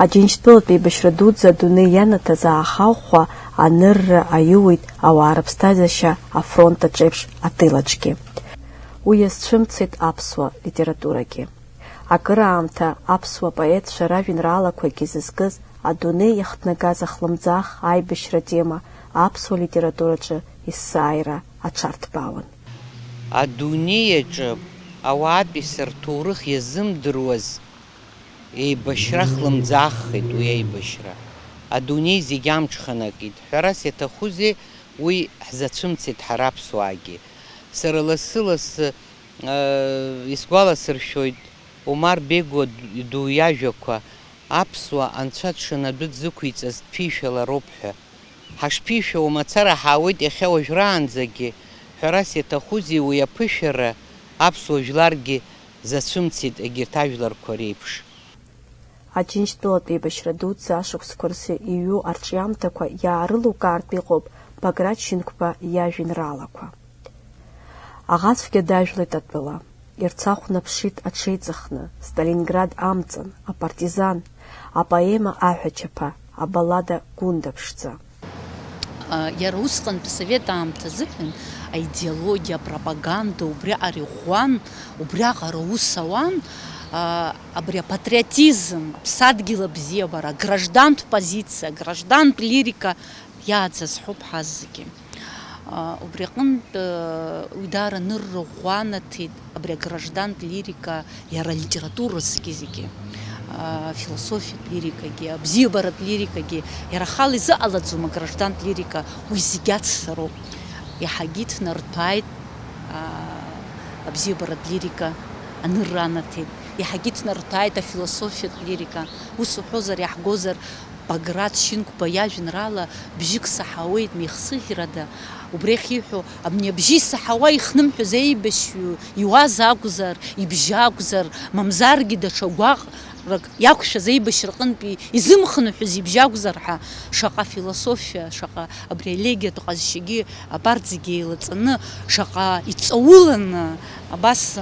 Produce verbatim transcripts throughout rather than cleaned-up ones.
Аџьынџьтәылатә еибашьра дуӡӡа адунеи ианаҭаз аахаӷәӷәа анырра аиуит ауаа рыԥсҭазашьа афронт аҿеиԥш атылаҿгьы. Уи иазцәымцеит аԥсуа литературагьы. Акыраамҭа аԥсуа поетцәа ражәеинраалақәагьы зызкыз, адунеи иахҭнагаз ахлымӡаах аибашьра атема аԥсуа литератураҿы есааира аҽарҭбаауан. Адунеи аҿы ауаатәыҩса рҭоурых иазымдыруаз еибашьра хлымӡааххеит уи аибашьра. Адунеи зегь амҽханакит. Ҳәарас иаҭахузеи, уи ҳзацәымцеит ҳара аԥсуаагьы. Сара лассы-лассы, э, исгәаласыршәоит Омар Бегуа ду иажәақәа, аԥсуа анцәа дшанадәы дзықәиҵаз дԥишәалароуп ҳәа. Ҳашԥишәауа мацара ҳаауеит иахьа уажәраанӡагьы, ҳәарас иаҭахузеи уи аԥышәара, аԥсуа жәларгьы зацәымцеит егьырҭ ажәларқәа реиԥш. Аџьынџьтәылатә еибашьра дуӡӡа ашықәсқәа рзы иҩу арҿиамҭақәа иаарылукаартә иҟоуп Баграт Шьынқәба иажәеинраалақәа. Аӷацәгьа дажәлеит атәыла, Ерцахә наԥшит аҽеиҵыхны, Сталинград амҵан, Апартизан, апоема Аҳәачаԥа, абаллада Гәында ԥшӡа. Иара усҟантәи асовет аамҭа азыҳәан аидеологиа, апропаганда убриаҟара иӷәӷәан, убриаҟара аус ауан, абри апатриотизм, аԥсадгьыл абзиабара, аграждантә позициа, аграждантә лирика иааӡаз ҳәоуп ҳазегьы. Убри аҟынтә, уи даара анырра ӷәӷәа анаҭеит абри аграждантә лирика иара алитература зегьы-зегьы, афилософиатә лирикагьы, абзиабаратә лирикагьы, иара ахала изыҟалаӡом аграждантә лирика, уи зегьы ацзароуп. Иаҳагьы иҭнарҭәааит, абзиабаратә лирика анырра анаҭеит, иаҳагьы иҭнарҭәааит афилософиатә лирика, ус уҳәозар, иаҳгозар, Баграт Шьынқәба иажәеинраала Бжьык саҳауеит, меихсыӷьрада, убри ахьиҳәо, абни абжьы исаҳауа ихнымҳәыз аибашьҩы иуаза акәзар, ибжьы акәзар, мамзаргьы даҽа гәаҟрак иақәшәаз аибашьраҟынтәи изымхынҳәыз ибжьы акәзар ҳәа, шаҟа философиа, шаҟа абри аелегиатә ҟазшьагьы абарҭ зегьы еилаҵаны, шаҟа иҵауланы, абас,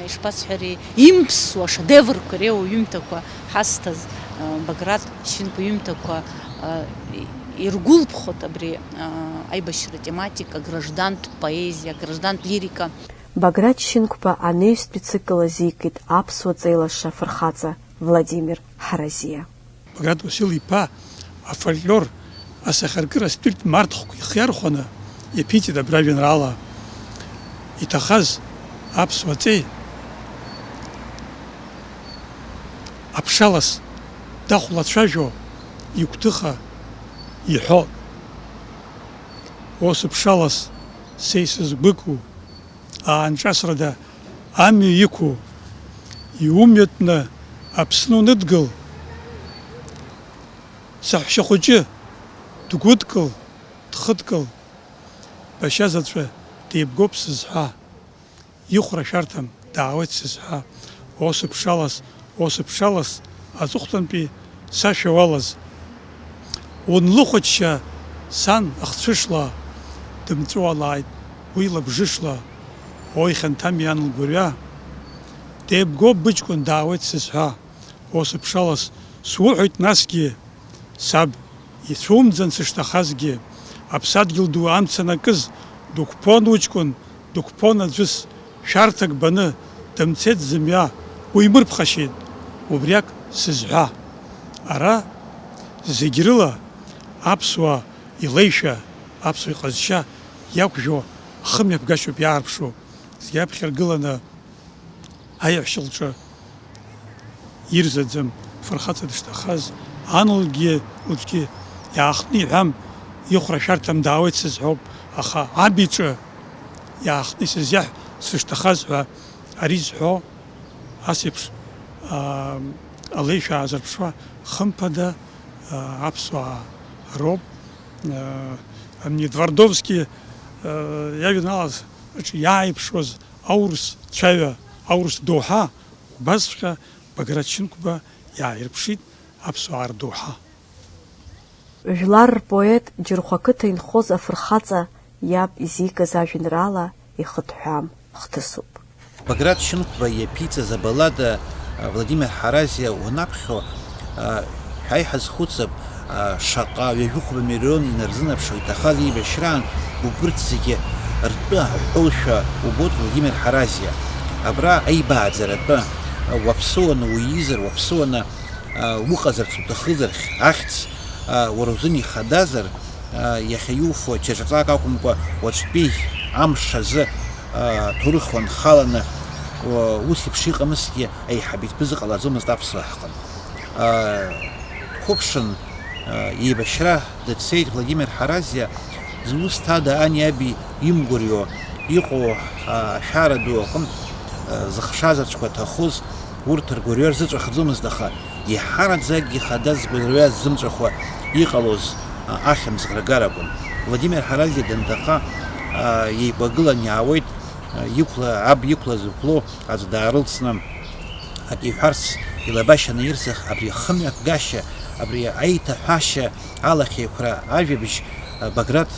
ишԥасҳәари, имԥсуа шедеврқәа реиуа иҩымҭақәа ҳазҭаз, Баграт Шьынқәба иҩымҭақәа иргәылԥхоит абри аибашьра тематика, граждантә поезиа, граждантә лирика. Баграт Шьынқәба анаҩстәи цикл азикит аԥсуа ҵеилаша афырхаҵа Владимир Ҳаразиа. Баграт Уасил-иԥа афольклор асахьаркыра стильтә марҭхәқәа ихы иархәаны иаԥиҵеит абри ажәеинраала. Иҭахаз аԥсуа ҵеи аԥшалас дахәлацәажәо игәҭыха иҳәо, ус ԥшалас са исызгәыку, аанҿасрада амҩа иқәу, иумҩатәны Аԥсны уныдгыл, саҳәшьа хәыҷы, дгәыдкыл, дхыдкыл, башьа заҵәы деибгоуп сызҳәа, ихәра шәарҭам, даауеит сызҳәа, осыԥшалас, осыԥшалас, аҵыхәтәантәи сашәа уалаз. Унлыхәачча, сан, ахцәышла, дымҵәуалааит уи лабжышла, ои, хьанҭами ан лгәырҩа. Деибгоуп быҷкәын, даауеит сызҳәа, осыԥшалас, суҳәоит насгьы, саб, ицәумӡан сышҭахазгьы, аԥсадгьыл ду амца анакыз, дықәԥон уҷкәын, дықәԥон аӡәыс, шәарҭак баны, дымцеит зымҩа, уимырԥхашьеит, убриак сызҳәа. Ара зегь рыла аԥсуа илеишәа, аԥсуа иҟазшьа иақәжәо ахымҩаԥгашьоуп иаарԥшу, зегь раԥхьа иргыланы аиаҳәшьа лҿы ирзаӡам, фырхаҵа дышҭахаз, ан лгьы лҿгьы иаахтны иҳәам, ихәра шәарҭам, даауеит сызҳәоуп, аха аб иҿы иаахтны исызиаҳә сышҭахаз ҳәа ари зҳәо ас еиԥш, аа, алеишәа аазырԥшуа, хымԥада, аа, аԥсуаа роуп. Аа, амни Твардовски, аа, иажәеинраалаҿы иааиԥшуаз аурыс цәаҩа, аурыс доуҳа, убасҵәҟьа Баграт Шьынқәба иааирԥшит аԥсуаа рдоуҳа. Жәлар рпоет Џьырхәа ақыҭа инхоз афырхаҵа иаб изикыз ажәеинраала ихыҭҳәаам хҭысуп. Баграт Шьынқәба иаԥиҵаз абаллада Владимир Ҳаразиа уанаԥхьо, Шәааи ҳазхәыцып, шаҟа ҩажәихәба миллион инарзынаԥшуа иҭахаз еибашьраан, убырҭ зегьы ртәы аҳәошәа убоит Владимир Ҳаразиа. Абра аибааӡаратәы, уаԥсыуаны уиизар, уаԥсыуаны уҟазарц уҭахызар, ахьӡ уара узын ихадазар, иахьа иуфо чаҿаҵак акәымкәа, уаҵәтәи амш азы, ҭоурых уанхаланы, ус еиԥш иҟамызҭгьы, аиҳаб итәы зыҟалаӡомызт аԥсуаа ҳҟны. Дқәыԥшын, еибашьра дцеит Владимир Ҳаразиа, зус ҭада ани аби имгәырҩо иҟоу ашәара ду аҟынтә, зыхшаз ацәқәа ҭахоз, урҭ ргәырҩа рзыҵәахӡомызт, аха иҳараӡак ихадаз згәырҩа ззымҵәахуа иҟалоз ахьымӡӷ ргар акәын. Владимир Ҳаразиа данҭаха, еикәагылан иаауеит, иқәла, аб иқәлаз уқәло аӡә даарылҵны, ак иҳәарц, илабашьа наирсых, абри ахымҩаԥгашьа, абри аиҭаҳәашьа, алахьеиқәра ажәабжь, Баграт,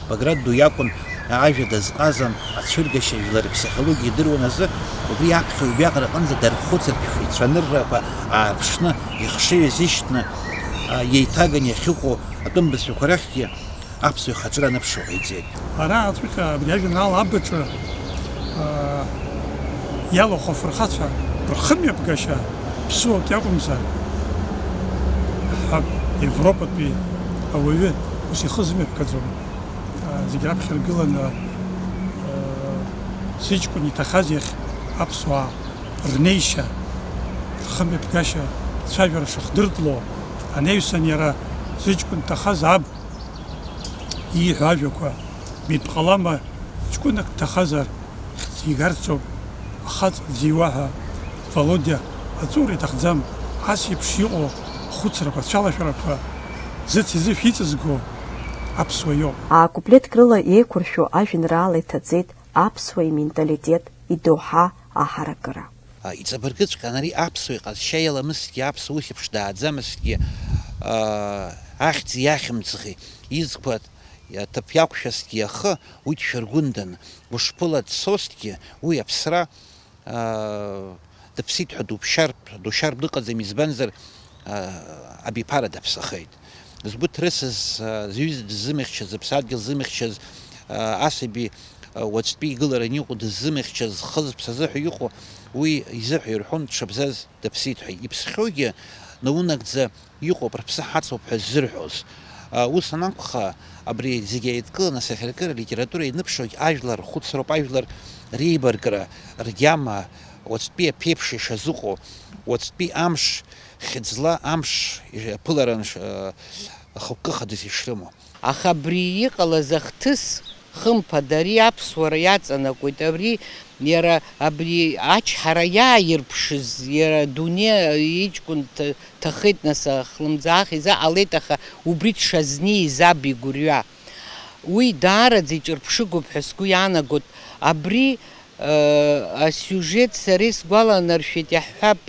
Баграт ду иакәын ажәа дазҟазан, ацәыргашьа, жәлар рыԥсихологиа идыруан азы, убри аԥхьа убриаҟара аҟынӡа дархәыцыртә шәи цәаныррақәа аарԥшны, ихшыҩ азышьҭны, еиҭаган иахьыҟоу атәым бызшәақәа рахьгьы аԥсуа ихаҿра аныԥшуа ҟаиҵеит. Ара аҵәҟьа абри ажәеинраала абаҿы, аа, иалахәу афырхацәа рхымҩаԥгашьа ԥсуак иакәымзар, ҳәа, Европатәи ауаҩы ус ихы зымҩаԥгаӡом. Аа, зегь раԥхьа иргыланы, аа, зыҷкәын иҭахаз иахь аԥсуаа рнеишьа, рхымҩаԥгашьа, рцәажәара шыхдыртло, анаҩсан иара зыҷкәын дҭахаз аб ииҳәо ажәақәа, митә ҟалама, ҷкәынак дҭахазар, хьӡ игарцоуп, ахаҵа дзиуа ҳәа, Володиа аҵәуара иҭахӡам, ас еиԥш иҟоу ахәыцрақәа, ацәалашәарақәа зыци-зышә иҵызго аԥсуа иоуп. Акуплетк рыла еиқәыршәу ажәеинраала иҭаҵеит аԥсуа именталитет, идоуҳа аҳаракыра. Иҵабыргыҵәҟьан ари аԥсуа иҟазшьа иаламызҭгьы, аԥсуа ус еиԥш дааӡамызҭгьы, ахьӡи ахьымӡӷи изқәа аҭыԥ иақәшәазҭгьы ахы, уи дшәыргәындан, гәышԥыла дцозҭгьы, уи аԥсра, дыԥсит ҳәа дуԥшьартә, душьартә дыҟаӡам, избанзар, абиԥара даԥсахеит. Згәы ҭрысыз, зҩыза дыззымыхьчаз, зыԥсадгьыл ззымыхьчаз, асаби, уаҵәтәи игылараны иҟоу дыззымыхьчаз, зхы зыԥсазы ҳәа иҟоу, уи изыҳәа ирҳәон дшыбзаз дыԥсит ҳәа. Иԥсхьоугьы наунагӡа иҟоуп, рыԥсы ҳацуп ҳәа ззырҳәоз. Ус анакәха, абри зегьы еидкыланы асахьаркыра алитература ианыԥшуагь ажәлар рхәыцроуп, ажәлар реибаркра, ргьама, уаҵәтәи аԥеиԥш ишазыҟоу, уаҵәтәи амш хьыӡла амш аԥылара ахықәкы хадас ишрымоу. Аха абри иҟалаз ахҭыс, хымԥада, ари аԥсуара иаҵанакуеит. Абри иара, абри ачҳара иааирԥшыз, иара адунеи иҷкәын ҭа-, ҭахеит, нас, ахлымӡаах изаҟалеит, аха убри дшазнеиз аб игәырҩа. Уи даараӡа иҿырԥшыгоуп ҳәа сгәы иаанагоит. Абри Асиужет сара исгәаланаршәеит, иаҳҳәап,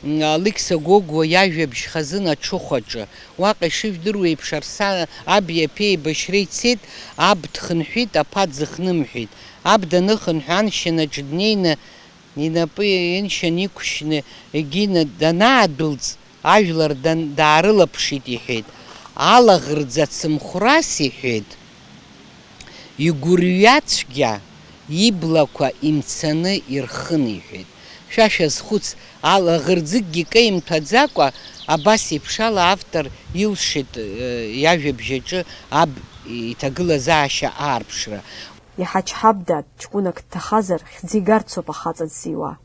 Алықьса Гогәуа иажәабжь хазына аҽыхәаҿы. Уаҟа ишыжәдыруа еиԥш, Арсана аби аԥеи еибашьра ицеит, аб дхынҳәит, аԥа дзыхнымҳәит. Аб даныхынҳә, аншьанаҿ днеины, инапы иншьан иқәшьны, егьины данаадәылҵ, ажәлар дан-, даарылаԥшит, иҳәеит. Алаӷырӡ ацымхәрас, иҳәеит. Игәырҩацәгьа иблақәа имцаны ирхын, иҳәеит. Шәа шәазхәыц, алаӷырӡыкгьы кеимҭәаӡакәа, абас еиԥш ала автор илшеит, э, иажәабжь аҿы аб иҭагылазаашьа аарԥшра. Иҳачҳап, дад, ҷкәынак дҭахазар, хьӡы игарцоуп ахаҵа дзиуа.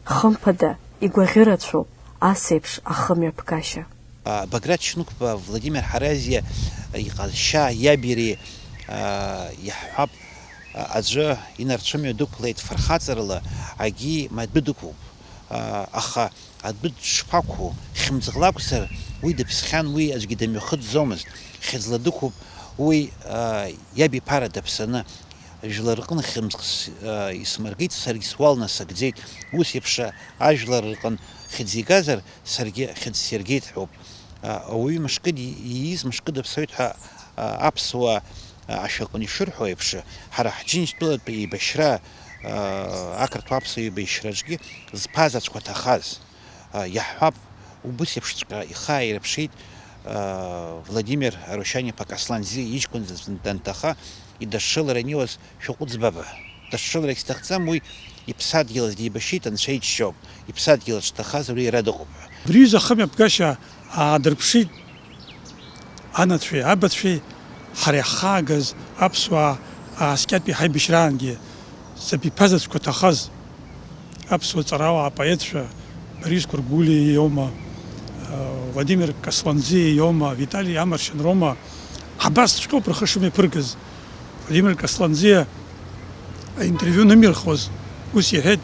Хымԥада, игәаӷьырацәоуп ас еиԥш ахымҩаԥгашьа. Баграт Шьнықәба Владимир Ҳаразиа иҟазшьа иаб иареи, иаҳҳәап, аӡәы инарцәымҩа дықәлеит фырхаҵарала, агьи адәы дықәуп. Аха адәы дышԥақәу, хьымӡӷла акәзар, уи дыԥсхьан, уи аӡәгьы дымҩахыҵӡомызт, хьыӡла дықәуп, уи, иаб иԥара даԥсаны, жәлар рҟны хьымӡӷ с-, исмыргеит, саргьы суал насыгӡеит, ус еиԥш ажәлар рҟын хьыӡ игазар, саргьы хьыӡ сиргеит ҳәоуп. Ауаҩы мышкы ди-, ииз мышкы даԥсоит ҳәа, аԥсуаа ашәаҟны ишырҳәо еиԥш, ҳара ҳџьынџьтәылатә еибашьра, ақырҭуа-аԥсуа еибашьраҿгьы зԥа заҵәқәа ҭахаз, Иаҳҳәап, убыс еиԥшҵәҟьа ихы ааирԥшит Владимир Арушьан-иԥа Касланӡиа иҷкәын заҵә данҭаха, идашшылара аниуаз шәаҟәыҵ, баба. Дашшыларагь сҭахӡам, уи иԥсадгьыл азы дибашьит, анцәа иџьшьоуп, иԥсадгьыл аҿы дҭахазар уи иара дыҟоуп ҳәа. Абри аҩыза ахымҩаԥгашьа аадырԥшит анацәеи абацәеи, ҳара иаҳхаагаз аԥсуаа ааскьатәи ҳаибашьраангьы, зыԥиԥазаҵәқәа ҭахаз аԥсуа ҵарауаа апоетцәа Борис Кургулиа иоума, Владимир Касланӡиа иоума, Витали Амаршьан роума, абасҵәҟьоуп рхы шымҩаԥыргаз. Владимир Касланӡиа аинтервиу анымирхоз, ус иҳәеит,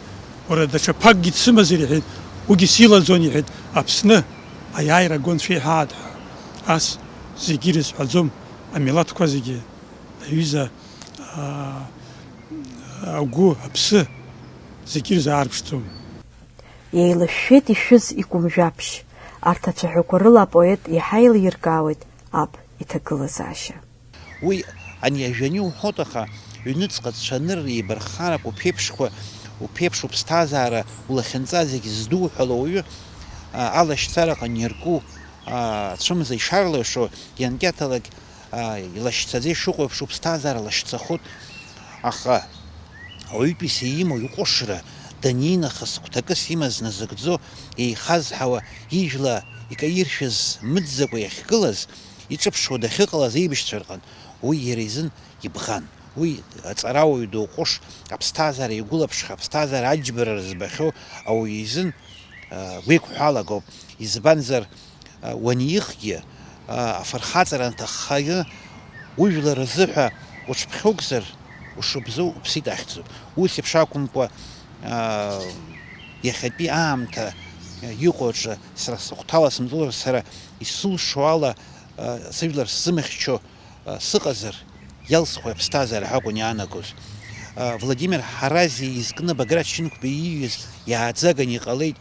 уара, даҽа ԥакгьы дсымазар, иҳәеит, уигьы силаӡон, иҳәеит, Аԥсны аиааира агон шәеиҳааит ҳәа. Ас зегьы ирызҳәаӡом, амилаҭқәа зегьы, аҩыза, аа, агәы, аԥсы, зегьы ирзаарԥшӡом. Еилышәшәеит ишәыз икәымжәаԥшь. Арҭ ацәаҳәақәа рыла апоет иаҳа еилиркаауеит аб иҭагылазаашьа. Уи ани ажәа ани уҳәоит, аха ҩныҵҟа цәанырра, еибарххарак, уԥеиԥшқәа, уԥеиԥш уԥсҭазаара, улахьынҵа зегь здуҳәало ауаҩы, а, алашьцараҟны иарку, а, цәымза ишарлашо, ианкьаҭалак, а, илашьцаӡа ишыҟоу еиԥш уԥсҭазаара лашьцахоит. Аха ауаҩытәыҩса имоу иҟәышра, данинахыс гәҭакыс имаз назыгӡо, еихазҳауа, ижәла икаиршәыз мыӡӡакәа иахьгылаз, иҿыԥшуа дахьыҟалаз аибашьцәа рҟынтә, уи иара изын ибӷан. Уи аҵарауаҩ ду ҟәыш, аԥсҭазаара игәылаԥшха, аԥсҭазаара аџьбара рызбахьоу ауаҩы изын, а, гәеиқәҳәалагоуп. Избанзар, а, уанихгьы, а, афырхаҵара анҭаххагьы, ужәлар рзыҳәа уҽԥхьугзар, ушыбзоу уԥсит ахьӡуп. Ус еиԥш акәымкәа, а, иахьатәи аамҭа, а, иҟоу аҿы сара сыхәҭала сымҵалар, сара исылшо ала, а, сыжәлар сзымыхьчо, а, сыҟазар, иалсхуеи аԥсҭазаара ҳәа акәын иаанагоз. А, Владимир Ҳарази изкны Баграт Шьынқәба ииҩыз иааӡаганы иҟалеит,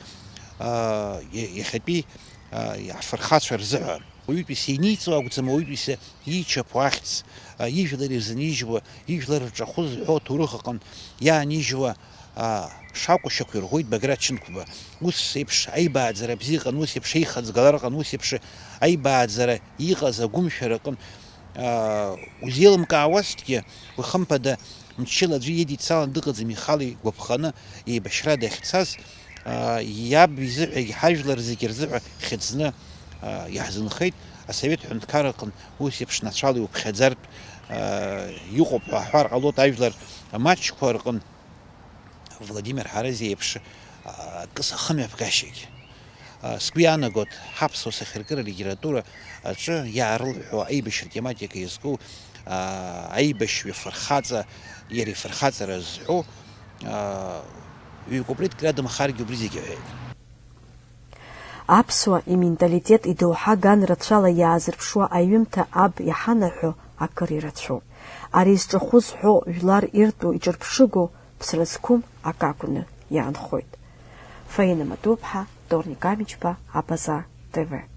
а, иа-, иахьатәи, а, ҳфырхацәа рзыҳәа. Уаҩытәыҩса иниҵо акәӡам, уаҩытәыҩса иичаԥо ахьӡ, а, ижәлар ирзынижьуа, ижәлар рҿахәы зҳәо аҭоурых аҟынтә иаанижьуа, а, шакәу шьақәирӷәӷәеит Баграт Шьынқәба. Ус еиԥш аибааӡара бзиа ыҟан, ус еиԥш аихаҵгылара ыҟан, ус еиԥш аибааӡара иҟаз агәымшәара ыҟан. Аа, узеилымкаауазҭгьы, уи хымԥада мчыла аӡәы идицалан дыҟаӡам, ихала игәаԥханы еибашьра дахьцаз, аа, иаб изыҳәагь ҳажәлар зегьы рзыҳәа хьыӡны, аа, иаҳзынхеит. Асовет ҳәынҭқарра аҟны ус еиԥш нацәала иуԥхьаӡартә, аа, иҟоуп ҳәа аҳәар ҟалоит ажәлар маҷқәа рҟын. Владимир Ҳарази еиԥш, а, акы сахымҩаԥгашьагь. А, сгәы иаанагоит, ҳаԥсуа сахьаркыра литература аҿы иаарылҳәо аибашьра тематика иазку, а, аибашьҩы фырхаҵа, иара ифырхаҵара зҳәо, а, ҩ-куплетк рыдымхаргьы убри зегьы аҳәеит. Аԥсуа именталитет идоуҳа ган рацәала иаазырԥшуа аҩымҭа аб иҳанаҳәо акыр ирацәоуп. Ари зҿахәы зҳәо жәлар иртәу иҿырԥшыгоу ԥсра зқәым акы акәны иаанхоит. Фаина Матуԥҳа, Торник Амичба, Абаза Т В.